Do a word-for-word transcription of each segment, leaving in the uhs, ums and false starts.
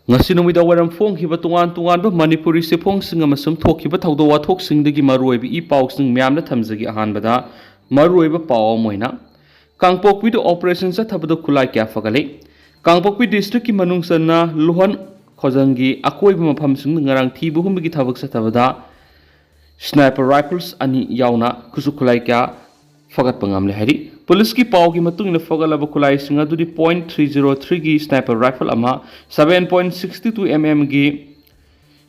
ꯉꯁꯤ ꯅꯨꯃꯤꯗꯥꯡ ꯋꯥꯏꯔꯝ ꯐꯣꯡꯈꯤꯕ ꯇꯣꯉꯥꯟ ꯇꯣꯉꯥꯟꯕ ꯃꯅꯤꯄꯨꯔꯤ ꯆꯦꯐꯣꯡꯁꯤꯡ ꯑꯃꯁꯨꯡ ꯊꯣꯛꯈꯤꯕ ꯊꯧꯗꯣꯛ ꯋꯥꯊꯣꯛꯁꯤꯡꯗꯒꯤ ꯃꯔꯨꯑꯣꯏꯕ ꯏ ꯄꯥꯎꯁꯤꯡ ꯃꯌꯥꯝꯗ ꯊꯝꯖꯒꯦ꯫ ꯑꯍꯥꯟꯕꯗ ꯃꯔꯨꯑꯣꯏꯕ ꯄꯥꯎ ꯑꯃ ꯑꯣꯏꯅ, ꯀꯥꯡꯄꯣꯛꯄꯤꯗ operation ꯆꯠꯊꯕꯗ ꯈꯨꯠꯂꯥꯏ ꯀꯌꯥ ꯐꯒꯠꯂꯤ꯫ ꯀꯥꯡꯄꯣꯛꯄꯤ districtꯀꯤ ꯃꯅꯨꯡ ꯆꯟꯅ ꯂꯨꯍꯟ ꯈꯣꯖꯪꯒꯤ ꯑꯀꯣꯏꯕ ꯃꯐꯝꯁꯤꯡꯗ ꯉꯔꯥꯡ ꯊꯤꯕ ꯍꯨꯝꯕꯒꯤ ꯊꯕꯛ ꯆꯠꯊꯕꯗ sniper rifles ꯑꯅꯤ ꯌꯥꯎꯅ ꯈꯨꯠꯁꯨ ꯈꯨꯠꯂꯥꯏ ꯀꯌꯥ ꯐꯒꯠꯄ ꯉꯝꯂꯦ ꯍꯥꯏꯔꯤ꯫ ꯄꯨꯂꯤꯁꯀꯤ ꯄꯥꯎꯒꯤ ꯃꯇꯨꯡ ꯏꯟꯅ, ꯐꯒꯠꯂꯕ ꯈꯨꯠꯂꯥꯏꯁꯤꯡ ꯑꯗꯨꯗꯤ point three zero threeꯒꯤ sniper rifle ꯑꯃ, seven point six two mmꯒꯤ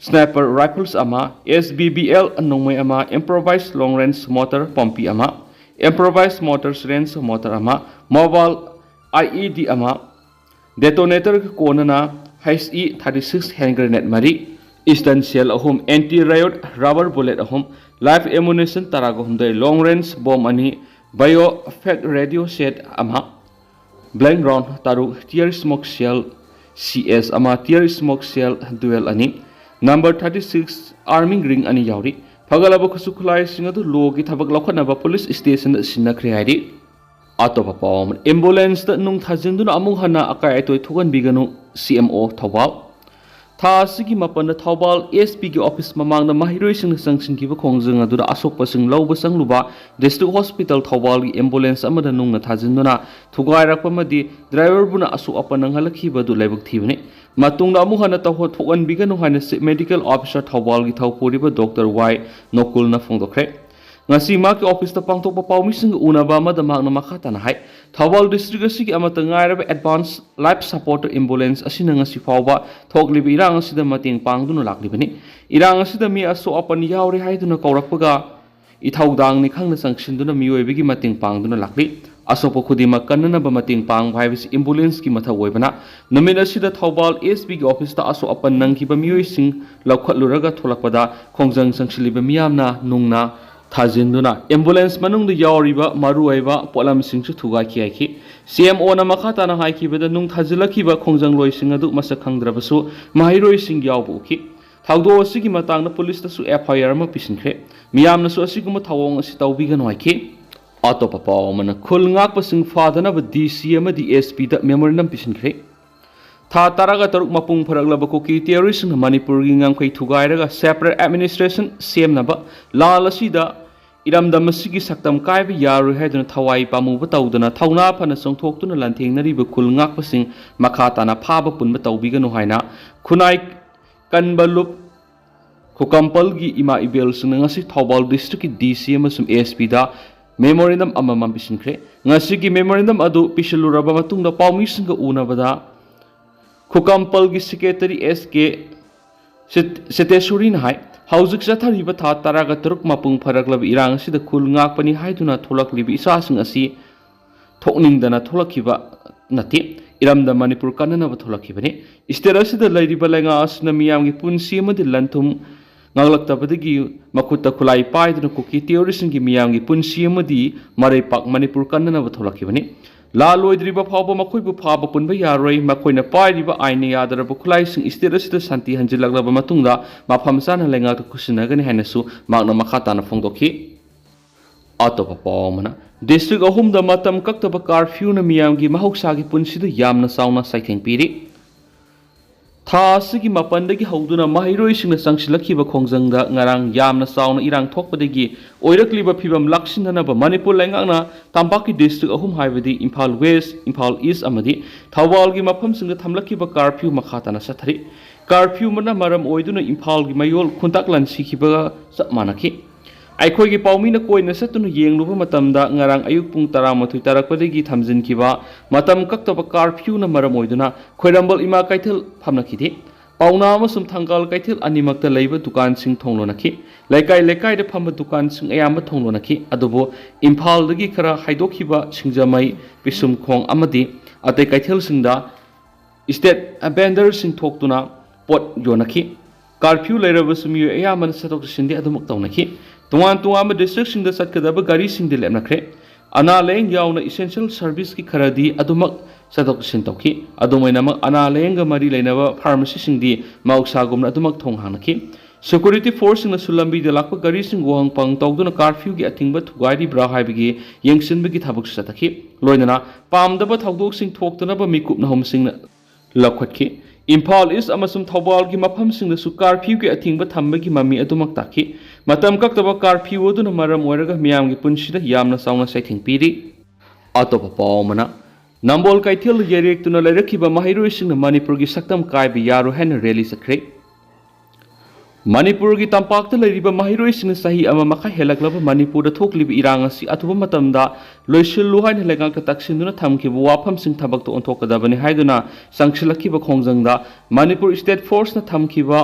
sniper rifles ꯑꯃ, S B B L ꯅꯣꯡꯃꯩ ꯑꯃ, improvised long range mortar Pompey ꯑꯃ, improvised mortars range mortar ꯑꯃ, mobile I E D ꯑꯃ, detonator ꯀꯣꯟꯅꯅ H E thirty six hand grenade ꯃꯔꯤ, stun shell ꯑꯍꯨꯝ, anti riot rubber bullet ꯑꯍꯨꯝ, live ammunition ꯇꯔꯥꯒ ꯍꯨꯝꯗꯣꯏ, long range bomb ꯑꯅꯤ, bio fake radio set ꯑꯃ, blank round ꯇꯔꯨꯛ, tear smoke shell C S ꯑꯃ, tear smoke shell dual ꯑꯅꯤ, number thirty six arming ring ꯑꯅꯤ ꯌꯥꯎꯔꯤ꯫ ꯐꯒꯠꯂꯕ ꯈꯨꯠꯁꯨ ꯈꯨꯠꯂꯥꯏꯁꯤꯡ ꯑꯗꯨ ꯂꯣꯒꯤ ꯊꯕꯛ ꯂꯧꯈꯠꯅꯕ ꯄꯨꯂꯤꯁ ꯁ꯭ꯇꯦꯁꯟꯗ ꯁꯤꯟꯅꯈ꯭ꯔꯦ ꯍꯥꯏꯔꯤ꯫ ꯑꯇꯣꯞꯄ ꯄꯥꯎ ꯑꯃ, ambulanceꯇ ꯅꯨꯡ ꯊꯥꯖꯤꯟꯗꯨꯅ ꯑꯃꯨꯛ ꯍꯟꯅ ꯑꯀꯥꯏ ꯑꯇꯣꯏ ꯊꯣꯛꯍꯟꯕꯤꯒꯅꯨ, C M O ꯊꯧꯕꯥꯜ꯫ ꯊꯥ ꯑꯁꯤꯒꯤ ꯃꯥꯄꯟꯗ ꯊꯧꯕꯥꯜ S Pꯒꯤ office ꯃꯃꯥꯡꯗ ꯃꯍꯩꯔꯣꯏꯁꯤꯡꯅ ꯆꯪꯁꯤꯟꯈꯤꯕ ꯈꯣꯡꯖꯪ ꯑꯗꯨꯗ ꯑꯁꯣꯛꯄꯁꯤꯡ ꯂꯧꯕ ꯆꯪꯂꯨꯕ district hospital ꯊꯧꯕꯥꯜꯒꯤ ambulance ꯑꯃꯗ ꯅꯨꯡꯅ ꯊꯥꯖꯤꯟꯗꯨꯅ ꯊꯨꯒꯥꯏꯔꯛꯄ ꯑꯃꯗꯤ driverꯕꯨꯅ ꯑꯁꯣꯛ ꯑꯄꯟ ꯅꯪꯍꯜꯂꯛꯈꯤꯕ ꯑꯗꯨ ꯂꯥꯏꯕꯛ ꯊꯤꯕꯅꯤ꯫ ꯃꯇꯨꯡꯗ ꯑꯃꯨꯛ ꯍꯟꯅ ꯇꯧꯍꯣ-, ꯊꯣꯛꯍꯟꯕꯤꯒꯅꯨ ꯍꯥꯏꯅ Chief Medical Officer ꯊꯧꯕꯥꯜꯒꯤ ꯊꯧꯄꯨꯔꯤꯕ Doctor Y ꯅꯣꯀꯨꯜꯅ ꯐꯣꯡꯗꯣꯛꯈ꯭ꯔꯦ꯫ ꯉꯁꯤ ꯃꯍꯥꯛꯀꯤ officeꯇ ꯄꯥꯡꯊꯣꯛꯄ ꯄꯥꯎꯃꯤꯁꯤꯡꯒ ꯎꯅꯕ ꯑꯃꯗ ꯃꯍꯥꯛꯅ ꯃꯈꯥ ꯇꯥꯅ ꯍꯥꯏ, ꯊꯧꯕꯥꯜ district ꯑꯁꯤꯒꯤ ꯑꯃꯠꯇ ꯉꯥꯏꯔꯕ advance life support ambulance ꯑꯁꯤꯅ ꯉꯁꯤ ꯐꯥꯎꯕ ꯊꯣꯛꯂꯤꯕ ꯏꯔꯥꯡ ꯑꯁꯤꯗ ꯃꯇꯦꯡ ꯄꯥꯡꯗꯨꯅ ꯂꯥꯛꯂꯤꯕꯅꯤ꯫ ꯏꯔꯥꯡ ꯑꯁꯤꯗ ꯃꯤ ꯑꯁꯣꯛ ꯑꯄꯟ ꯌꯥꯎꯔꯦ ꯍꯥꯏꯗꯨꯅ ꯀꯧꯔꯛꯄꯒ ꯏꯊꯧꯗꯥꯡꯅꯤ ꯈꯪꯅ ꯆꯪꯁꯤꯟꯗꯨꯅ ꯃꯤꯑꯣꯏꯕꯒꯤ ꯃꯇꯦꯡ ꯄꯥꯡꯗꯨꯅ ꯂꯥꯛꯂꯤ꯫ ꯑꯁꯣꯛꯄ ꯈꯨꯗꯤꯡꯃꯛ ꯀꯟꯅꯅꯕ ꯃꯇꯦꯡ ꯄꯥꯡꯕ ꯍꯥꯏꯕꯁꯤ ambulanceꯀꯤ ꯃꯊꯧ ꯑꯣꯏꯕꯅ, ꯅꯨꯃꯤꯠ ꯑꯁꯤꯗ ꯊꯧꯕꯥꯜ S Pꯒꯤ officeꯇ ꯑꯁꯣꯛ ꯑꯄꯟ ꯅꯪꯈꯤꯕ ꯃꯤꯑꯣꯏꯁꯤꯡ ꯂꯧꯈꯠꯂꯨꯔꯒ ꯊꯣꯛꯂꯛꯄꯗ ꯈꯣꯡꯖꯪ ꯆꯪꯁꯤꯜꯂꯤꯕ ꯃꯤꯌꯥꯝꯅ ꯅꯨꯡꯅ ꯊꯥꯖꯤꯟꯗꯨꯅ ambulance ꯃꯅꯨꯡꯗ ꯌꯥꯎꯔꯤꯕ ꯃꯔꯨꯑꯣꯏꯕ ꯄꯣꯠꯂꯝꯁꯤꯡꯁꯨ ꯊꯨꯒꯥꯏꯈꯤ ꯍꯥꯏꯈꯤ꯫ C M Oꯅ ꯃꯈꯥ ꯇꯥꯅ ꯍꯥꯏꯈꯤꯕꯗ, ꯅꯨꯡ ꯊꯥꯖꯤꯜꯂꯛꯈꯤꯕ ꯈꯣꯡꯖꯪꯂꯣꯏꯁꯤꯡ ꯑꯗꯨ ꯃꯁꯛ ꯈꯪꯗ꯭ꯔꯕꯁꯨ ꯃꯍꯩꯔꯣꯏꯁꯤꯡ ꯌꯥꯎꯕ ꯎꯈꯤ꯫ ꯊꯧꯗꯣꯛ ꯑꯁꯤꯒꯤ ꯃꯇꯥꯡꯗ ꯄꯨꯂꯤꯁꯇꯁꯨ F I R ꯑꯃ ꯄꯤꯁꯤꯟꯈ꯭ꯔꯦ꯫ ꯃꯤꯌꯥꯝꯅꯁꯨ ꯑꯁꯤꯒꯨꯝꯕ ꯊꯧꯑꯣꯡ ꯑꯁꯤ ꯇꯧꯕꯤꯒꯅꯨ ꯍꯥꯏꯈꯤ꯫ ꯑꯇꯣꯞꯄ ꯄꯥꯎ ꯑꯃꯅ, ꯈꯨꯜ ꯉꯥꯛꯄꯁꯤꯡ ꯐꯥꯗꯅꯕ D C ꯑꯃꯗꯤ S Pꯗ memorandum ꯄꯤꯁꯤꯟꯈ꯭ꯔꯦ꯫ ꯊꯥ ꯇꯔꯥꯒ ꯇꯔꯨꯛ ꯃꯄꯨꯡ ꯐꯥꯔꯛꯂꯕ ꯀꯨꯀꯤ ꯇꯦꯔꯣꯔꯤꯁꯁꯤꯡꯅ ꯃꯅꯤꯄꯨꯔꯒꯤ ꯉꯝꯈꯩ ꯊꯨꯒꯥꯏꯔꯒ separate administration ꯁꯦꯝꯅꯕ ꯂꯥꯜ ꯑꯁꯤꯗ ꯏꯔꯝꯗꯝ ꯑꯁꯤꯒꯤ ꯁꯛꯇꯝ ꯀꯥꯏꯕ ꯌꯥꯔꯣꯏ ꯍꯥꯏꯗꯨꯅ ꯊꯋꯥꯏ ꯄꯥꯝꯃꯨꯕ ꯇꯧꯗꯅ ꯊꯧꯅꯥ ꯐꯅ ꯆꯣꯡꯊꯣꯛꯇꯨꯅ ꯂꯥꯟꯊꯦꯡꯅꯔꯤꯕ ꯈꯨꯜ ꯉꯥꯛꯄꯁꯤꯡ ꯃꯈꯥ ꯇꯥꯅ ꯐꯥꯕ ꯄꯨꯟꯕ ꯇꯧꯕꯤꯒꯅꯨ ꯍꯥꯏꯅ ꯈꯨꯟꯅꯥꯏ ꯀꯟꯕ ꯂꯨꯞ ꯈꯨꯀꯝꯄꯜꯒꯤ ꯏꯃꯥ ꯏꯕꯦꯜꯁꯤꯡꯅ ꯉꯁꯤ ꯊꯧꯕꯥꯜ district ꯀꯤ D C ꯑꯃꯁꯨꯡ S P ꯗ memorandum ꯑꯃꯃꯝ ꯄꯤꯁꯤꯟꯈ꯭ꯔꯦ꯫ ꯉꯁꯤꯒꯤ memorandum ꯑꯗꯨ ꯄꯤꯁꯤꯜꯂꯨꯔꯕ ꯃꯇꯨꯡꯗ ꯄꯥꯎꯃꯤꯁꯤꯡꯒ ꯎꯅꯕꯗ ꯈꯨꯀꯝꯄꯜꯒꯤ secretary S K ꯁꯤꯠ-, ꯁꯤꯇꯦꯁꯣꯔꯤꯅ ꯍꯥꯏ, ꯍꯧꯖꯤꯛ ꯆꯠꯊꯔꯤꯕ ꯊꯥ ꯇꯔꯥꯒ ꯇꯔꯨꯛ ꯃꯄꯨꯡ ꯐꯥꯔꯛꯂꯕ ꯏꯔꯥꯡ ꯑꯁꯤꯗ ꯈꯨꯜ ꯉꯥꯛꯄꯅꯤ ꯍꯥꯏꯗꯨꯅ ꯊꯣꯛꯂꯛꯂꯤꯕ ꯏꯆꯥꯁꯤꯡ ꯑꯁꯤ ꯊꯣꯛꯅꯤꯡꯗꯅ ꯊꯣꯛꯂꯛꯈꯤꯕ ꯅꯠꯇꯦ, ꯏꯔꯝꯗꯝ ꯃꯅꯤꯄꯨꯔ ꯀꯟꯅꯅꯕ ꯊꯣꯛꯂꯛꯈꯤꯕꯅꯤ꯫ State ꯑꯁꯤꯗ ꯂꯩꯔꯤꯕ ꯂꯩꯉꯥꯛ ꯑꯁꯤꯅ ꯃꯤꯌꯥꯝꯒꯤ ꯄꯨꯟꯁꯤ ꯑꯃꯗꯤ ꯂꯟ ꯊꯨꯝ ꯉꯥꯛꯂꯛꯇꯕꯗꯒꯤ ꯃꯈꯨꯠꯇ ꯈꯨꯠꯂꯥꯏ ꯄꯥꯏꯗꯨꯅ ꯀꯨꯀꯤ terroristꯁꯤꯡꯒꯤ ꯃꯤꯌꯥꯝꯒꯤ ꯄꯨꯟꯁꯤ ꯑꯃꯗꯤ ꯃꯔꯩꯄꯥꯛ ꯃꯅꯤꯄꯨꯔ ꯀꯟꯅꯅꯕ ꯊꯣꯛꯂꯛꯈꯤꯕꯅꯤ꯫ ꯂꯥꯜ ꯂꯣꯏꯗ꯭ꯔꯤꯕ ꯐꯥꯎꯕ ꯃꯈꯣꯏꯕꯨ ꯐꯥꯕ ꯄꯨꯟꯕ ꯌꯥꯔꯣꯏ꯫ ꯃꯈꯣꯏꯅ ꯄꯥꯏꯔꯤꯕ ꯑꯥꯏꯟꯅ ꯌꯥꯗꯔꯕ ꯈꯨꯠꯂꯥꯏꯁꯤꯡ state ꯑꯁꯤꯗ ꯁꯥꯟꯇꯤ ꯍꯟꯖꯤꯜꯂꯛꯂꯕ ꯃꯇꯨꯡꯗ ꯃꯐꯝ ꯆꯥꯅ ꯂꯩꯉꯥꯛꯇ ꯈꯨꯠꯁꯤꯟꯅꯒꯅꯤ ꯍꯥꯏꯅꯁꯨ ꯃꯍꯥꯛꯅ ꯃꯈꯥ ꯇꯥꯅ ꯐꯣꯡꯗꯣꯛꯈꯤ꯫ ꯑꯇꯣꯞꯄ ꯄꯥꯎ ꯑꯃꯅ, district ꯑꯍꯨꯝꯗ ꯃꯇꯝ ꯀꯛꯇꯕ curfewꯅ ꯃꯤꯌꯥꯝꯒꯤ ꯃꯍꯧꯁꯥꯒꯤ ꯄꯨꯟꯁꯤꯗ ꯌꯥꯝꯅ ꯆꯥꯎꯅ ꯆꯩꯊꯦꯡ ꯄꯤꯔꯤ꯫ ꯊꯥ ꯑꯁꯤꯒꯤ ꯃꯥꯄꯟꯗꯒꯤ ꯍꯧꯗꯨꯅ ꯃꯍꯩꯔꯣꯏꯁꯤꯡꯅ ꯆꯪꯁꯤꯜꯂꯛꯈꯤꯕ ꯈꯣꯡꯖꯪꯗ ꯉꯔꯥꯡ ꯌꯥꯝꯅ ꯆꯥꯎꯅ ꯏꯔꯥꯡ ꯊꯣꯛꯄꯗꯒꯤ ꯑꯣꯏꯔꯛꯂꯤꯕ ꯐꯤꯚꯝ ꯂꯥꯛꯁꯤꯟꯅꯅꯕ ꯃꯅꯤꯄꯨꯔ ꯂꯩꯉꯥꯛꯅ ꯇꯝꯄꯥꯛꯀꯤ district ꯑꯍꯨꯝ ꯍꯥꯏꯕꯗꯤ ꯏꯝꯐꯥꯜ West, ꯏꯝꯐꯥꯜ East ꯑꯃꯗꯤ ꯊꯧꯕꯥꯜꯒꯤ ꯃꯐꯝꯁꯤꯡꯗ ꯊꯝꯂꯛꯈꯤꯕ curfew ꯃꯈꯥ ꯇꯥꯅ ꯆꯠꯊꯔꯤ꯫ Curfewꯅ ꯃꯔꯝ ꯑꯣꯏꯗꯨꯅ ꯏꯝꯐꯥꯜꯒꯤ ꯃꯌꯣꯜ ꯈꯨꯟꯇꯥꯛ ꯂꯥꯟꯁꯤꯈꯤꯕꯒ ꯆꯞ ꯃꯥꯟꯅꯈꯤ꯫ ꯑꯩꯈꯣꯏꯒꯤ ꯄꯥꯎꯃꯤꯅ ꯀꯣꯏꯅ ꯆꯠꯇꯨꯅ ꯌꯦꯡꯂꯨꯕ ꯃꯇꯝꯗ ꯉꯔꯥꯡ ꯑꯌꯨꯛ ꯄꯨꯡ ꯇꯔꯥꯃꯥꯊꯣꯏ ꯇꯥꯔꯛꯄꯗꯒꯤ ꯊꯝꯖꯤꯟꯈꯤꯕ ꯃꯇꯝ ꯀꯛꯇꯕ curfewꯅ ꯃꯔꯝ ꯑꯣꯏꯗꯨꯅ ꯈ꯭ꯋꯥꯏꯔꯝꯕꯟ ꯏꯃꯥ ꯀꯩꯊꯦꯜ ꯐꯝꯅꯈꯤꯗꯦ꯫ ꯄꯥꯎꯅꯥ ꯑꯃꯁꯨꯡ ꯊꯪꯒꯥꯜ ꯀꯩꯊꯦꯜ ꯑꯅꯤꯃꯛꯇ ꯂꯩꯕ ꯗꯨꯀꯥꯟꯁꯤꯡ ꯊꯣꯡ ꯂꯣꯟꯅꯈꯤ꯫ ꯂꯩꯀꯥꯏ ꯂꯩꯀꯥꯏꯗ ꯐꯝꯕ ꯗꯨꯀꯥꯟꯁꯤꯡ ꯑꯌꯥꯝꯕ ꯊꯣꯡ ꯂꯣꯟꯅꯈꯤ꯫ ꯑꯗꯨꯕꯨ ꯏꯝꯐꯥꯜꯗꯒꯤ ꯈꯔ ꯍꯥꯏꯗꯣꯛꯈꯤꯕ ꯁꯤꯡꯖꯃꯩ, ꯄꯤꯁꯨꯝꯈꯣꯡ ꯑꯃꯗꯤ ꯑꯇꯩ ꯀꯩꯊꯦꯜꯁꯤꯡꯗ street vendorꯁꯤꯡ ꯊꯣꯛꯇꯨꯅ ꯄꯣꯠ ꯌꯣꯟꯅꯈꯤ꯫ Curfew ꯂꯩꯔꯕꯁꯨ ꯃꯤꯑꯣꯏ ꯑꯌꯥꯝꯕꯅ ꯆꯠꯊꯣꯛ ꯆꯠꯁꯤꯟꯗꯤ ꯑꯗꯨꯃꯛ ꯇꯧꯅꯈꯤ꯫ ꯇꯣꯉꯥꯟ ꯇꯣꯉꯥꯟꯕ districtꯁꯤꯡꯗ ꯆꯠꯀꯗꯕ ꯒꯥꯔꯤꯁꯤꯡꯗꯤ ꯂꯦꯞꯅꯈ꯭ꯔꯦ꯫ ꯑꯅꯥ ꯂꯥꯌꯦꯡ ꯌꯥꯎꯅ essential serviceꯀꯤ ꯈꯔꯗꯤ ꯑꯗꯨꯃꯛ ꯆꯠꯊꯣꯛ ꯆꯠꯁꯤꯟ ꯇꯧꯈꯤ꯫ ꯑꯗꯨꯝ ꯑꯣꯏꯅꯃꯛ, ꯑꯅꯥ ꯂꯥꯌꯦꯡꯒ ꯃꯔꯤ ꯂꯩꯅꯕ pharmacyꯁꯤꯡꯗꯤ ꯃꯍꯧꯁꯥꯒꯨꯝꯅ ꯑꯗꯨꯃꯛ ꯊꯣꯡ ꯍꯥꯡꯅꯈꯤ꯫ Security forceꯁꯤꯡꯅꯁꯨ ꯂꯝꯕꯤꯗ ꯂꯥꯛꯄ ꯒꯥꯔꯤꯁꯤꯡ ꯋꯥꯍꯪ ꯄꯥꯎꯍꯪ ꯇꯧꯗꯨꯅ curfewꯒꯤ ꯑꯊꯤꯡꯕ ꯊꯨꯒꯥꯏꯔꯤꯕ꯭ꯔꯥ ꯍꯥꯏꯕꯒꯤ ꯌꯦꯡꯁꯤꯟꯕꯒꯤ ꯊꯕꯛꯁꯨ ꯆꯠꯊꯈꯤ꯫ ꯂꯣꯏꯅꯅ ꯄꯥꯝꯗꯕ ꯊꯧꯗꯣꯛꯁꯤꯡ ꯊꯣꯛꯇꯅꯕ ꯃꯤꯀꯨꯞ ꯅꯍꯨꯝꯁꯤꯡꯅ ꯂꯧꯈꯠꯈꯤ꯫ ꯏꯝꯐꯥꯜ ꯏꯁ ꯑꯃꯁꯨꯡ ꯊꯧꯕꯥꯜꯒꯤ ꯃꯐꯝꯁꯤꯡꯗꯁꯨ ꯀꯥꯔꯐ꯭ꯌꯨꯒꯤ ꯑꯊꯤꯡꯕ ꯊꯝꯕꯒꯤ ꯃꯃꯤ ꯑꯗꯨꯃꯛ ꯇꯥꯈꯤ꯫ ꯃꯇꯝ ꯀꯛꯇꯕ ꯀꯥꯔꯐ꯭ꯌꯨ ꯑꯗꯨꯅ ꯃꯔꯝ ꯑꯣꯏꯔꯒ ꯃꯤꯌꯥꯝꯒꯤ ꯄꯨꯟꯁꯤꯗ ꯌꯥꯝꯅ ꯆꯥꯎꯅ ꯆꯩꯊꯦꯡ ꯄꯤꯔꯤ꯫ ꯑꯇꯣꯞꯄ ꯄꯥꯎ ꯑꯃꯅ, ꯅꯝꯕꯣꯜ ꯀꯩꯊꯦꯜꯗ ꯌꯩꯔꯦꯛꯇꯨꯅ ꯂꯩꯔꯛꯈꯤꯕ ꯃꯍꯩꯔꯣꯏꯁꯤꯡꯅ ꯃꯅꯤꯄꯨꯔꯒꯤ ꯁꯛꯇꯝ ꯀꯥꯏꯕ ꯌꯥꯔꯣꯏ ꯍꯥꯏꯅ ꯔꯦꯂꯤ ꯆꯠꯈ꯭ꯔꯦ꯫ ꯃꯅꯤꯄꯨꯔꯒꯤ ꯇꯝꯄꯥꯛꯇ ꯂꯩꯔꯤꯕ ꯃꯍꯩꯔꯣꯏꯁꯤꯡꯅ ꯆꯍꯤ ꯑꯃ ꯃꯈꯥꯏ ꯍꯦꯜꯂꯛꯂꯕ ꯃꯅꯤꯄꯨꯔꯗ ꯊꯣꯛꯂꯤꯕ ꯏꯔꯥꯡ ꯑꯁꯤ ꯑꯊꯨꯕ ꯃꯇꯝꯗ ꯂꯣꯏꯁꯤꯜꯂꯨ ꯍꯥꯏꯅ ꯂꯩꯉꯥꯛꯇ ꯇꯛꯁꯤꯟꯗꯨꯅ ꯊꯝꯈꯤꯕ ꯋꯥꯐꯝꯁꯤꯡ ꯊꯕꯛꯇ ꯑꯣꯟꯊꯣꯛꯀꯗꯕꯅꯤ ꯍꯥꯏꯗꯨꯅ ꯆꯪꯁꯤꯜꯂꯛꯈꯤꯕ ꯈꯣꯡꯖꯪꯗ ꯃꯅꯤꯄꯨꯔ ꯁ꯭ꯇꯦꯠ ꯐꯣꯔꯁꯅ ꯊꯝꯈꯤꯕ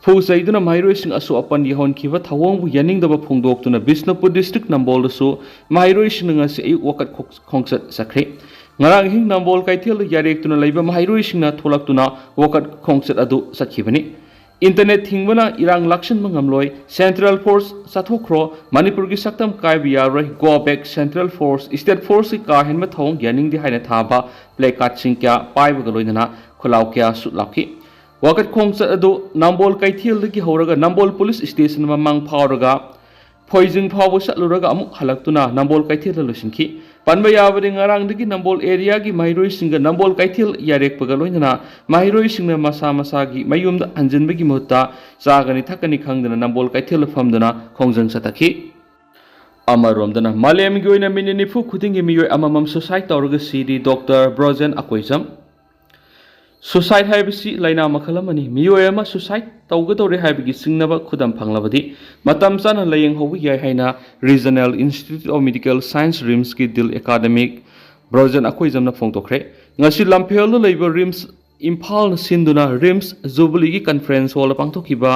ꯐꯨ ꯆꯩꯗꯨꯅ ꯃꯍꯩꯔꯣꯏꯁꯤꯡ ꯑꯁꯣꯛ ꯑꯄꯟ ꯌꯧꯍꯟꯈꯤꯕ ꯊꯧꯑꯣꯡꯕꯨ ꯌꯥꯅꯤꯡꯗꯕ ꯐꯣꯡꯗꯣꯛꯇꯨꯅ ꯕꯤꯁꯅꯨꯄꯨꯔ ꯗꯤꯁꯇ꯭ꯔꯤꯛ ꯅꯝꯕꯣꯜꯗꯁꯨ ꯃꯍꯩꯔꯣꯏꯁꯤꯡꯅ ꯉꯁꯤ ꯑꯌꯨꯛ ꯋꯥꯀꯠ ꯈꯣꯡ-, ꯈꯣꯡꯆꯠ ꯆꯠꯈ꯭ꯔꯦ꯫ ꯉꯔꯥꯡ ꯑꯍꯤꯡ ꯅꯝꯕꯣꯜ ꯀꯩꯊꯦꯜꯗ ꯌꯥꯔꯦꯛꯇꯨꯅ ꯂꯩꯕ ꯃꯍꯩꯔꯣꯏꯁꯤꯡꯅ ꯊꯣꯛꯂꯛꯇꯨꯅ ꯋꯥꯀꯠ ꯈꯣꯡꯆꯠ ꯑꯗꯨ ꯆꯠꯈꯤꯕꯅꯤ꯫ ꯏꯟꯇꯔꯅꯦꯠ ꯊꯤꯡꯕꯅ ꯏꯔꯥꯡ ꯂꯥꯛꯁꯤꯟꯕ ꯉꯝꯂꯣꯏ, ꯁꯦꯟꯇ꯭ꯔꯦꯜ ꯐꯣꯔꯁ ꯆꯠꯊꯣꯛꯈ꯭ꯔꯣ, ꯃꯅꯤꯄꯨꯔꯒꯤ ꯁꯛꯇꯝ ꯀꯥꯏꯕ ꯌꯥꯔꯣꯏ, go back central forces, state ꯐꯣꯔꯁꯀꯤ ꯀꯥ ꯍꯦꯟꯕ ꯊꯧꯑꯣꯡ ꯌꯥꯅꯤꯡꯗꯦ ꯍꯥꯏꯅ ꯊꯥꯕ ꯄ꯭ꯂꯦ ꯀꯥꯔꯗꯁꯤꯡ ꯀꯌꯥ ꯄꯥꯏꯕꯒ ꯂꯣꯏꯅꯅ ꯈꯨꯜꯂꯥꯎ ꯀꯌꯥꯁꯨ ꯂꯥꯎꯈꯤ꯫ ꯋꯥꯀꯠ ꯈꯣꯡꯆꯠ ꯑꯗꯨ ꯅꯝꯕꯣꯜ ꯀꯩꯊꯦꯜꯗꯒꯤ ꯍꯧꯔꯒ ꯅꯝꯕꯣꯜ ꯄꯨꯂꯤꯁ ꯁ꯭ꯇꯦꯁꯟ ꯃꯃꯥꯡ ꯐꯥꯎꯔꯒ ꯐꯣꯏꯖꯤꯡ ꯐꯥꯎꯕ ꯆꯠꯂꯨꯔꯒ ꯑꯃꯨꯛ ꯍꯜꯂꯛꯇꯨꯅ ꯅꯝꯕꯣꯜ ꯀꯩꯊꯦꯜꯗ ꯂꯣꯏꯁꯤꯟꯈꯤ꯫ ꯄꯟꯕ ꯌꯥꯕꯗꯤ ꯉꯔꯥꯡꯗꯒꯤ ꯅꯝꯕꯣꯜ ꯑꯦꯔꯤꯌꯥꯒꯤ ꯃꯍꯩꯔꯣꯏꯁꯤꯡꯒ ꯅꯝꯕꯣꯜ ꯀꯩꯊꯦꯜ ꯌꯥꯔꯦꯛꯄꯒ ꯂꯣꯏꯅꯅ ꯃꯍꯩꯔꯣꯏꯁꯤꯡꯅ ꯃꯁꯥ ꯃꯁꯥꯒꯤ ꯃꯌꯨꯝꯗ ꯍꯟꯖꯤꯟꯕꯒꯤ ꯃꯍꯨꯠꯇ ꯆꯥꯒꯅꯤ ꯊꯛꯀꯅꯤ ꯈꯪꯗꯅ ꯅꯝꯕꯣꯜ ꯀꯩꯊꯦꯜꯗ ꯐꯝꯗꯨꯅ ꯈꯣꯡꯖꯪ ꯆꯠꯊꯈꯤ꯫ ꯑꯃꯔꯣꯝꯗꯅ ꯃꯥꯂꯦꯝꯒꯤ ꯑꯣꯏꯅ ꯃꯤꯅꯤꯠ ꯅꯤꯐꯨ ꯈꯨꯗꯤꯡꯒꯤ ꯃꯤꯑꯣꯏ ꯑꯃꯃꯝ suicide ꯇꯧꯔꯒ ꯁꯤꯔꯤ ꯗꯣꯛꯇꯔ ꯕ꯭ꯔꯣꯖꯦꯟ ꯑꯀꯣꯏꯖꯝ꯫ Suicide ꯍꯥꯏꯕꯁꯤ ꯂꯥꯏꯅꯥ ꯃꯈꯜ ꯑꯃꯅꯤ꯫ ꯃꯤꯑꯣꯏ ꯑꯃ suicide ꯇꯧꯒꯗꯧꯔꯦ ꯍꯥꯏꯕꯒꯤ ꯆꯤꯡꯅꯕ ꯈꯨꯗꯝ ꯐꯪꯂꯕꯗꯤ ꯃꯇꯝ ꯆꯥꯅ ꯂꯥꯌꯦꯡꯍꯧꯕ ꯌꯥꯏ ꯍꯥꯏꯅ Regional Institute of Medical Science, ꯔꯤꯝꯁꯀꯤ ꯗꯤꯜ ꯑꯦꯀꯥꯗꯦꯃꯤꯛ ꯕ꯭ꯔꯣꯖꯦꯟ ꯑꯀꯣꯏꯖꯝꯅ ꯐꯣꯡꯗꯣꯛꯈ꯭ꯔꯦ꯫ ꯉꯁꯤ ꯂꯝꯐꯦꯜꯗ ꯂꯩꯕ ꯔꯤꯝꯁ ꯏꯝꯐꯥꯜꯅ ꯁꯤꯟꯗꯨꯅ ꯔꯤꯝꯁ ꯖꯨꯕꯤꯂꯤꯒꯤ ꯀꯟꯐꯔꯦꯟꯁ ꯍꯣꯜꯗ ꯄꯥꯡꯊꯣꯛꯈꯤꯕ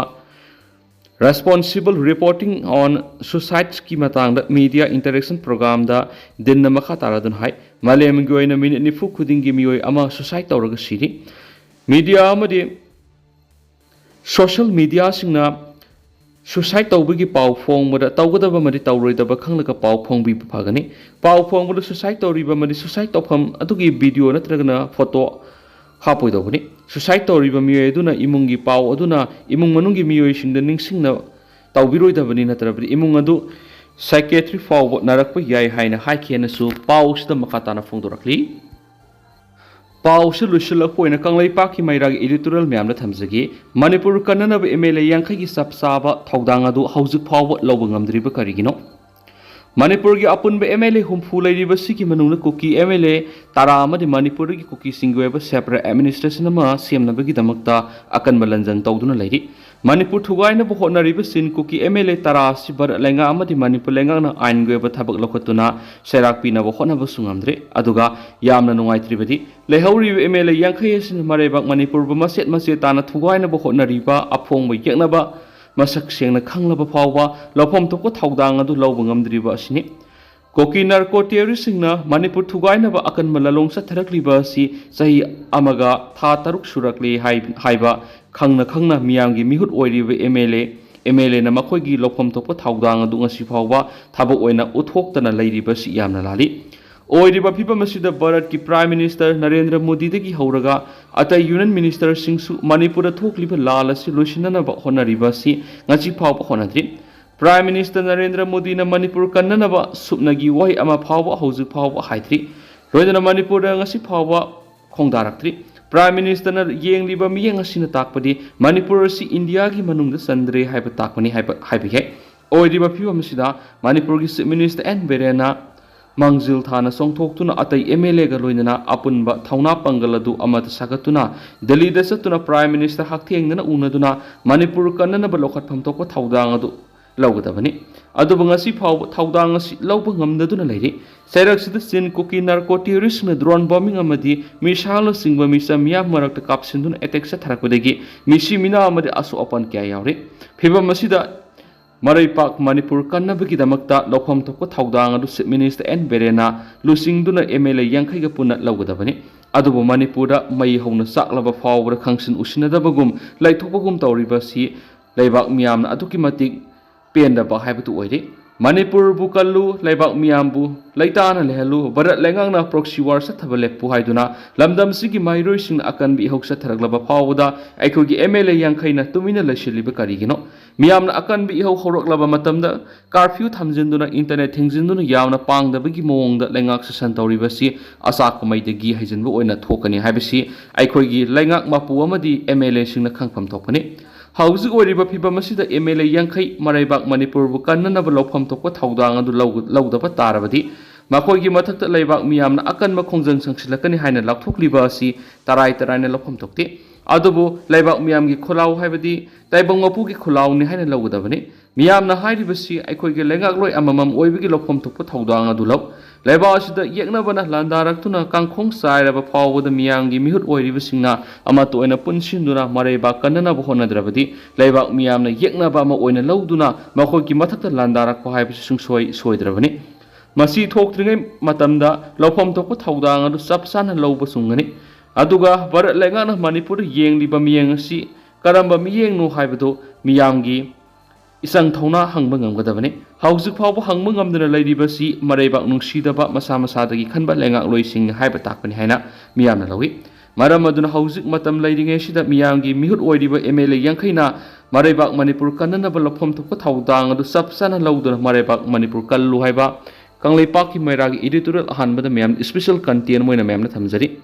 Responsible Reporting on Suicideꯀꯤ ꯃꯇꯥꯡꯗ media interaction programꯗ ꯗꯤꯟꯅ ꯃꯈꯥ ꯇꯥꯔꯗꯨꯅ ꯍꯥꯏ, ꯃꯥꯂꯦꯝꯒꯤ ꯑꯣꯏꯅ ꯃꯤꯅꯤꯠ ꯅꯤꯐꯨ ꯈꯨꯗꯤꯡꯒꯤ ꯃꯤꯑꯣꯏ ꯑꯃ suicide ꯇꯧꯔꯒ ꯁꯤꯔꯤ꯫ Media ꯑꯃꯗꯤ social mediaꯁꯤꯡꯅ suicide ꯇꯧꯕꯒꯤ ꯄꯥꯎ ꯐꯣꯡꯕꯗ ꯇꯧꯒꯗꯕ ꯑꯃꯗꯤ ꯇꯧꯔꯣꯏꯗꯕ ꯈꯪꯂꯒ ꯄꯥꯎ ꯐꯣꯡꯕꯤꯕ ꯐꯒꯅꯤ꯫ ꯄꯥꯎ ꯐꯣꯡꯕꯗ suicide ꯇꯧꯔꯤꯕ ꯑꯃꯗꯤ suicide ꯇꯧꯐꯝ ꯑꯗꯨꯒꯤ video ꯅꯠꯇ꯭ꯔꯒꯅ photo ꯍꯥꯞꯄꯣꯏꯗꯧꯕꯅꯤ꯫ Suicide ꯇꯧꯔꯤꯕ ꯃꯤꯑꯣꯏ ꯑꯗꯨꯅ ꯏꯃꯨꯡꯒꯤ ꯄꯥꯎ ꯑꯗꯨꯅ ꯏꯃꯨꯡ ꯃꯅꯨꯡꯒꯤ ꯃꯤꯑꯣꯏꯁꯤꯡꯗ ꯅꯤꯡꯁꯤꯡꯅ ꯇꯧꯕꯤꯔꯣꯏꯗꯕꯅꯤ, ꯅꯠꯇ꯭ꯔꯕꯗꯤ ꯏꯃꯨꯡ ꯑꯗꯨ psychiatry ꯐꯥꯎꯕ ꯅꯥꯔꯛꯄ ꯌꯥꯏ ꯍꯥꯏꯅ ꯍꯥꯏꯈꯤ ꯍꯥꯏꯅꯁꯨ ꯄꯥꯎꯁꯤꯗ ꯃꯈꯥ ꯇꯥꯅ ꯐꯣꯡꯗꯣꯔꯛꯂꯤ꯫ ꯄꯥꯎꯁꯤ ꯂꯣꯏꯁꯤꯜꯂꯛꯄ ꯑꯣꯏꯅ ꯀꯪꯂꯩꯄꯥꯛꯀꯤ ꯃꯩꯔꯥꯒꯤ editorial ꯃꯌꯥꯝꯗ ꯊꯝꯖꯒꯦ꯫ ꯃꯅꯤꯄꯨꯔ ꯀꯟꯅꯅꯕ MLA ꯌꯥꯡꯈꯩꯒꯤ ꯆꯞ ꯆꯥꯕ ꯊꯧꯗꯥꯡ ꯑꯗꯨ ꯍꯧꯖꯤꯛ ꯐꯥꯎꯕ ꯂꯧꯕ ꯉꯝꯗ꯭ꯔꯤꯕ ꯀꯔꯤꯒꯤꯅꯣ? ꯃꯅꯤꯄꯨꯔꯒꯤ ꯑꯄꯨꯟꯕ MLA ꯍꯨꯝꯐꯨ ꯂꯩꯔꯤꯕꯁꯤꯒꯤ ꯃꯅꯨꯡꯗ ꯀꯨꯀꯤ MLA ꯇꯔꯥ ꯑꯃꯗꯤ ꯃꯅꯤꯄꯨꯔꯒꯤ ꯀꯨꯀꯤꯁꯤꯡꯒꯤ ꯑꯣꯏꯕ separate administration ꯑꯃ ꯁꯦꯝꯅꯕꯒꯤꯗꯃꯛꯇ ꯑꯀꯟꯕ ꯂꯟꯖꯪ ꯇꯧꯗꯨꯅ ꯂꯩꯔꯤ꯫ ꯃꯅꯤꯄꯨꯔ ꯊꯨꯒꯥꯏꯅꯕ ꯍꯣꯠꯅꯔꯤꯕ ꯆꯤꯟ ꯀꯨꯀꯤ MLA ꯇꯔꯥ ꯑꯁꯤ ꯚꯥꯔꯠ ꯂꯩꯉꯥꯛ ꯑꯃꯗꯤ ꯃꯅꯤꯄꯨꯔ ꯂꯩꯉꯥꯛꯅ ꯑꯥꯏꯟꯒꯤ ꯑꯣꯏꯕ ꯊꯕꯛ ꯂꯧꯈꯠꯇꯨꯅ ꯆꯩꯔꯥꯛ ꯄꯤꯅꯕ ꯍꯣꯠꯅꯕꯁꯨ ꯉꯝꯗ꯭ꯔꯤ꯫ ꯑꯗꯨꯒ ꯌꯥꯝꯅ ꯅꯨꯡꯉꯥꯏꯇ꯭ꯔꯤꯕꯗꯤ, ꯂꯩꯍꯧꯔꯤꯕ MLA ꯌꯥꯡꯈꯩ ꯑꯁꯤꯅ ꯃꯔꯩꯕꯥꯛ ꯃꯅꯤꯄꯨꯔꯕꯨ ꯃꯆꯦꯠ ꯃꯆꯦꯠ ꯇꯥꯅ ꯊꯨꯒꯥꯏꯅꯕ ꯍꯣꯠꯅꯔꯤꯕ ꯑꯐꯣꯡꯕ ꯌꯦꯛꯅꯕ ꯃꯁꯛ ꯁꯦꯡꯅ ꯈꯪꯂꯕ ꯐꯥꯎꯕ ꯂꯧꯐꯝ ꯊꯣꯛꯄ ꯊꯧꯗꯥꯡ ꯑꯗꯨ ꯂꯧꯕ ꯉꯝꯗ꯭ꯔꯤꯕ ꯑꯁꯤꯅꯤ꯫ ꯀꯨꯀꯤ narco terroristꯁꯤꯡꯅ ꯃꯅꯤꯄꯨꯔ ꯊꯨꯒꯥꯏꯅꯕ ꯑꯀꯟꯕ ꯂꯥꯂꯣꯡ ꯆꯠꯊꯔꯛꯂꯤꯕ ꯑꯁꯤ ꯆꯍꯤ ꯑꯃꯒ ꯊꯥ ꯇꯔꯨꯛ ꯁꯨꯔꯛꯂꯦ ꯍꯥꯏ-, ꯍꯥꯏꯕ ꯈꯪꯅ ꯈꯪꯅ ꯃꯤꯌꯥꯝꯒꯤ ꯃꯤꯍꯨꯠ ꯑꯣꯏꯔꯤꯕ MLA, MLAꯅ ꯃꯈꯣꯏꯒꯤ ꯂꯧꯐꯝ ꯊꯣꯛꯄ ꯊꯧꯗꯥꯡ ꯑꯗꯨ ꯉꯁꯤ ꯐꯥꯎꯕ ꯊꯕꯛ ꯑꯣꯏꯅ ꯎꯠꯊꯣꯛꯇꯅ ꯂꯩꯔꯤꯕꯁꯤ ꯌꯥꯝꯅ ꯂꯥꯜꯂꯤ꯫ ꯑꯣꯏꯔꯤꯕ ꯐꯤꯕꯝ ꯑꯁꯤꯗ ꯚꯥꯔꯠꯀꯤ Prime Minister ꯅꯔꯦꯟꯗ꯭ꯔ ꯃꯣꯗꯤꯗꯒꯤ ꯍꯧꯔꯒ ꯑꯇꯩ Union Ministerꯁꯤꯡꯁꯨ ꯃꯅꯤꯄꯨꯔꯗ ꯊꯣꯛꯂꯤꯕ ꯂꯥꯜ ꯑꯁꯤ ꯂꯣꯏꯁꯤꯟꯅꯅꯕ ꯍꯣꯠꯅꯔꯤꯕ ꯑꯁꯤ ꯉꯁꯤ ꯐꯥꯎꯕ ꯍꯣꯠꯅꯗ꯭ꯔꯤ꯫ Prime Minister ꯅꯔꯦꯟꯗ꯭ꯔ ꯃꯣꯗꯤꯅ ꯃꯅꯤꯄꯨꯔ ꯀꯟꯅꯅꯕ ꯁꯨꯞꯅꯒꯤ ꯋꯥꯍꯩ ꯑꯃ ꯐꯥꯎꯕ ꯍꯧꯖꯤꯛ ꯐꯥꯎꯕ ꯍꯥꯏꯗ꯭ꯔꯤ꯫ ꯂꯣꯏꯅꯅ ꯃꯅꯤꯄꯨꯔꯗ ꯉꯁꯤ ꯐꯥꯎꯕ ꯈꯣꯡꯗꯥꯔꯛꯇ꯭ꯔꯤ꯫ Prime Ministerꯅ ꯌꯦꯡꯂꯤꯕ ꯃꯤꯠꯌꯦꯡ ꯑꯁꯤꯅ ꯇꯥꯛꯄꯗꯤ ꯃꯅꯤꯄꯨꯔ ꯑꯁꯤ ꯏꯟꯗꯤꯌꯥꯒꯤ ꯃꯅꯨꯡꯗ ꯆꯟꯗ꯭ꯔꯦ ꯍꯥꯏꯕ ꯇꯥꯛꯄꯅꯤ ꯍꯥꯏꯕ, ꯍꯥꯏꯕ ꯌꯥꯏ꯫ ꯑꯣꯏꯔꯤꯕ ꯐꯤꯕꯝ ꯑꯁꯤꯗ ꯃꯅꯤꯄꯨꯔꯒꯤ Chief Minister ꯑꯦꯟ ꯕꯤꯔꯦꯟꯅ ꯃꯥꯡꯖꯤꯜ ꯊꯥꯅ ꯆꯣꯡꯊꯣꯛꯇꯨꯅ ꯑꯇꯩ MLAꯒ ꯂꯣꯏꯅꯅ ꯑꯄꯨꯟꯕ ꯊꯧꯅꯥ ꯄꯥꯡꯒꯜ ꯑꯗꯨ ꯑꯃꯠꯇ ꯁꯥꯒꯠꯇꯨꯅ ꯗꯦꯜꯂꯤꯗ ꯆꯠꯇꯨꯅ Prime Minister ꯍꯛꯊꯦꯡꯅꯅ ꯎꯅꯗꯨꯅ ꯃꯅꯤꯄꯨꯔ ꯀꯟꯅꯅꯕ ꯂꯧꯈꯠꯐꯝ ꯊꯣꯛꯄ ꯊꯧꯗꯥꯡ ꯑꯗꯨ ꯂꯧꯒꯗꯕꯅꯤ꯫ ꯑꯗꯨꯕꯨ ꯉꯁꯤ ꯐꯥꯎꯕ ꯊꯧꯗꯥꯡ ꯑꯁꯤ ꯂꯧꯕ ꯉꯝꯗꯗꯨꯅ ꯂꯩꯔꯤ꯫ ꯆꯩꯔꯛꯁꯤꯗ ꯆꯤꯟ ꯀꯨꯀꯤ narco terroristꯅ drone bombing ꯑꯃꯗꯤ missile ꯅꯆꯤꯡꯕ ꯃꯤꯆꯝ ꯃꯤꯌꯥꯝ ꯃꯔꯛꯇ ꯀꯥꯞꯁꯤꯟꯗꯨꯅ attack ꯆꯠꯊꯔꯛꯄꯗꯒꯤ ꯃꯤꯁꯤ ꯃꯤꯅꯥ ꯑꯃꯗꯤ ꯑꯁꯣꯛ ꯑꯄꯟ ꯀꯌꯥ ꯌꯥꯎꯔꯤ꯫ ꯐꯤꯕꯝ ꯑꯁꯤꯗ ꯃꯔꯩꯄꯥꯛ ꯃꯅꯤꯄꯨꯔ ꯀꯟꯅꯕꯒꯤꯗꯃꯛꯇ ꯂꯧꯐꯝ ꯊꯣꯛꯄ ꯊꯧꯗꯥꯡ ꯑꯗꯨ Chief Minister ꯑꯦꯟ ꯕꯤꯔꯦꯟꯅ ꯂꯨꯆꯤꯡꯗꯨꯅ MLA ꯌꯥꯡꯈꯩꯒ ꯄꯨꯟꯅ ꯂꯧꯒꯗꯕꯅꯤ꯫ ꯑꯗꯨꯕꯨ ꯃꯅꯤꯄꯨꯔꯗ ꯃꯩ ꯍꯧꯅ ꯆꯥꯛꯂꯕ ꯐꯥꯎꯕꯗ ꯈꯪꯁꯤꯟ ꯎꯁꯤꯟꯅꯗꯕꯒꯨꯝ ꯂꯩꯊꯣꯛꯄꯒꯨꯝ ꯇꯧꯔꯤꯕ ꯑꯁꯤ ꯂꯩꯕꯥꯛ ꯃꯤꯌꯥꯝꯅ ꯑꯗꯨꯛꯀꯤ ꯃꯇꯤꯛ ꯄꯦꯟꯗꯕ ꯍꯥꯏꯕꯗꯨ ꯑꯣꯏꯔꯦ꯫ ꯃꯅꯤꯄꯨꯔꯕꯨ ꯀꯜꯂꯨ, ꯂꯩꯕꯥꯛ ꯃꯤꯌꯥꯝꯕꯨ ꯂꯩꯇꯥꯅ ꯂꯩꯍꯜꯂꯨ, ꯚꯥꯔꯠ ꯂꯩꯉꯥꯛꯅ proxy war ꯆꯠꯊꯕ ꯂꯦꯞꯄꯨ ꯍꯥꯏꯗꯨꯅ ꯂꯝꯗꯝꯁꯤꯒꯤ ꯃꯍꯩꯔꯣꯏꯁꯤꯡꯅ ꯑꯀꯟꯕ ꯏꯍꯧ ꯆꯠꯊꯔꯛꯂꯕ ꯐꯥꯎꯕꯗ ꯑꯩꯈꯣꯏꯒꯤ M L A ꯌꯥꯡꯈꯩꯅ ꯇꯨꯃꯤꯟꯅ ꯂꯩꯁꯤꯜꯂꯤꯕ ꯀꯔꯤꯒꯤꯅꯣ? ꯃꯤꯌꯥꯝꯅ ꯑꯀꯟꯕ ꯏꯍꯧ ꯍꯧꯔꯛꯂꯕ ꯃꯇꯝꯗ curfew ꯊꯝꯖꯤꯟꯗꯨꯅ, internet ꯊꯤꯡꯖꯤꯟꯗꯨꯅ ꯌꯥꯝꯅ ꯄꯥꯡꯗꯕꯒꯤ ꯃꯑꯣꯡꯗ ꯂꯩꯉꯥꯛ ꯁꯦꯁꯟ ꯇꯧꯔꯤꯕꯁꯤ ꯑꯆꯥꯛ ꯀꯨꯝꯃꯩꯗꯒꯤ ꯍꯩꯖꯤꯟꯕ ꯑꯣꯏꯅ ꯊꯣꯛꯀꯅꯤ ꯍꯥꯏꯕꯁꯤ ꯑꯩꯈꯣꯏꯒꯤ ꯂꯩꯉꯥꯛ ꯃꯄꯨ ꯑꯃꯗꯤ M L A ꯁꯤꯡꯅ ꯈꯪꯐꯝ ꯊꯣꯛꯄꯅꯤ꯫ ꯍꯧꯖꯤꯛ ꯑꯣꯏꯔꯤꯕ ꯐꯤꯕꯝ ꯑꯁꯤꯗ M L A ꯌꯥꯡꯈꯩ ꯃꯔꯩꯕꯥꯛ ꯃꯅꯤꯄꯨꯔꯕꯨ ꯀꯟꯅꯅꯕ ꯂꯧꯐꯝ ꯊꯣꯛꯄ ꯊꯧꯗꯥꯡ ꯑꯗꯨ ꯂꯧ-, ꯂꯧꯗꯕ ꯇꯥꯔꯕꯗꯤ ꯃꯈꯣꯏꯒꯤ ꯃꯊꯛꯇ ꯂꯩꯕꯥꯛ ꯃꯤꯌꯥꯝꯅ ꯑꯀꯟꯕ ꯈꯣꯡꯖꯪ ꯆꯪꯁꯤꯜꯂꯛꯀꯅꯤ ꯍꯥꯏꯅ ꯂꯥꯎꯊꯣꯛꯂꯤꯕ ꯑꯁꯤ ꯇꯔꯥꯏ ꯇꯔꯥꯏꯅ ꯂꯧꯐꯝ ꯊꯣꯛꯇꯦ꯫ ꯑꯗꯨꯕꯨ ꯂꯩꯕꯥꯛ ꯃꯤꯌꯥꯝꯒꯤ ꯈꯨꯜꯂꯥꯎ ꯍꯥꯏꯕꯗꯤ ꯇꯥꯏꯕꯪ ꯃꯄꯨꯒꯤ ꯈꯨꯜꯂꯥꯎꯅꯤ ꯍꯥꯏꯅ ꯂꯧꯒꯗꯕꯅꯤ꯫ ꯃꯤꯌꯥꯝꯅ ꯍꯥꯏꯔꯤꯕꯁꯤ ꯑꯩꯈꯣꯏꯒꯤ ꯂꯩꯉꯥꯛꯂꯣꯏ ꯑꯃꯃꯝ ꯑꯣꯏꯕꯒꯤ ꯂꯧꯐꯝ ꯊꯣꯛꯄ ꯊꯧꯗꯥꯡ ꯑꯗꯨ ꯂꯧ꯫ ꯂꯩꯕꯥꯛ ꯑꯁꯤꯗ ꯌꯦꯛꯅꯕꯅ ꯂꯥꯟꯗꯥꯔꯛꯇꯨꯅ ꯀꯥꯡꯈꯣꯡ ꯆꯥꯏꯔꯕ ꯐꯥꯎꯕꯗ ꯃꯤꯌꯥꯝꯒꯤ ꯃꯤꯍꯨꯠ ꯑꯣꯏꯔꯤꯕꯁꯤꯡꯅ ꯑꯃꯠꯇ ꯑꯣꯏꯅ ꯄꯨꯟꯁꯤꯟꯗꯨꯅ ꯃꯔꯩꯕꯥꯛ ꯀꯟꯅꯅꯕ ꯍꯣꯠꯅꯗ꯭ꯔꯕꯗꯤ ꯂꯩꯕꯥꯛ ꯃꯤꯌꯥꯝꯅ ꯌꯦꯛꯅꯕ ꯑꯃ ꯑꯣꯏꯅ ꯂꯧꯗꯨꯅ ꯃꯈꯣꯏꯒꯤ ꯃꯊꯛꯇ ꯂꯥꯟꯗꯥꯔꯛꯄ ꯍꯥꯏꯕꯁꯤ ꯁꯨꯡꯁꯣꯏ ꯁꯣꯏꯗ꯭ꯔꯕꯅꯤ꯫ ꯃꯁꯤ ꯊꯣꯛꯇ꯭ꯔꯤꯉꯩ ꯃꯇꯝꯗ ꯂꯧꯐꯝ ꯊꯣꯛꯄ ꯊꯧꯗꯥꯡ ꯑꯗꯨ ꯆꯞ ꯆꯥꯅ ꯂꯧꯕ ꯆꯨꯝꯒꯅꯤ꯫ ꯑꯗꯨꯒ ꯚꯥꯔꯠ ꯂꯩꯉꯥꯛꯅ ꯃꯅꯤꯄꯨꯔꯗ ꯌꯦꯡꯂꯤꯕ ꯃꯤꯠꯌꯦꯡ ꯑꯁꯤ ꯀꯔꯝꯕ ꯃꯤꯠꯌꯦꯡꯅꯣ ꯍꯥꯏꯕꯗꯨ ꯃꯤꯌꯥꯝꯒꯤ ꯏꯆꯪ ꯊꯧꯅꯥ ꯍꯪꯕ ꯉꯝꯒꯗꯕꯅꯤ꯫ ꯍꯧꯖꯤꯛ ꯐꯥꯎꯕ ꯍꯪꯕ ꯉꯝꯗꯅ ꯂꯩꯔꯤꯕꯁꯤ ꯃꯔꯩꯕꯥꯛ ꯅꯨꯡꯁꯤꯗꯕ ꯃꯁꯥ ꯃꯁꯥꯗꯒꯤ ꯈꯟꯕ ꯂꯩꯉꯥꯛꯂꯣꯏꯁꯤꯡ ꯍꯥꯏꯕ ꯇꯥꯛꯄꯅꯤ ꯍꯥꯏꯅ ꯃꯤꯌꯥꯝꯅ ꯂꯧꯏ꯫ ꯃꯔꯝ ꯑꯗꯨꯅ ꯍꯧꯖꯤꯛ ꯃꯇꯝ ꯂꯩꯔꯤꯉꯩꯁꯤꯗ ꯃꯤꯌꯥꯝꯒꯤ ꯃꯤꯍꯨꯠ ꯑꯣꯏꯔꯤꯕ M L A ꯌꯥꯡꯈꯩꯅ ꯃꯔꯩꯕꯥꯛ ꯃꯅꯤꯄꯨꯔ ꯀꯟꯅꯅꯕ ꯂꯧꯐꯝ ꯊꯣꯛꯄ ꯊꯧꯗꯥꯡ ꯑꯗꯨ ꯆꯞ ꯆꯥꯅ ꯂꯧꯗꯨꯅ ꯃꯔꯩꯕꯥꯛ ꯃꯅꯤꯄꯨꯔ ꯀꯜꯂꯨ ꯍꯥꯏꯕ ꯀꯪꯂꯩꯄꯥꯛꯀꯤ ꯃꯩꯔꯥꯒꯤ editorial ꯑꯍꯥꯟꯕꯗ ꯃꯌꯥꯝ special content ꯑꯣꯏꯅ ꯃꯌꯥꯝꯅ ꯊꯝꯖꯔꯤ꯫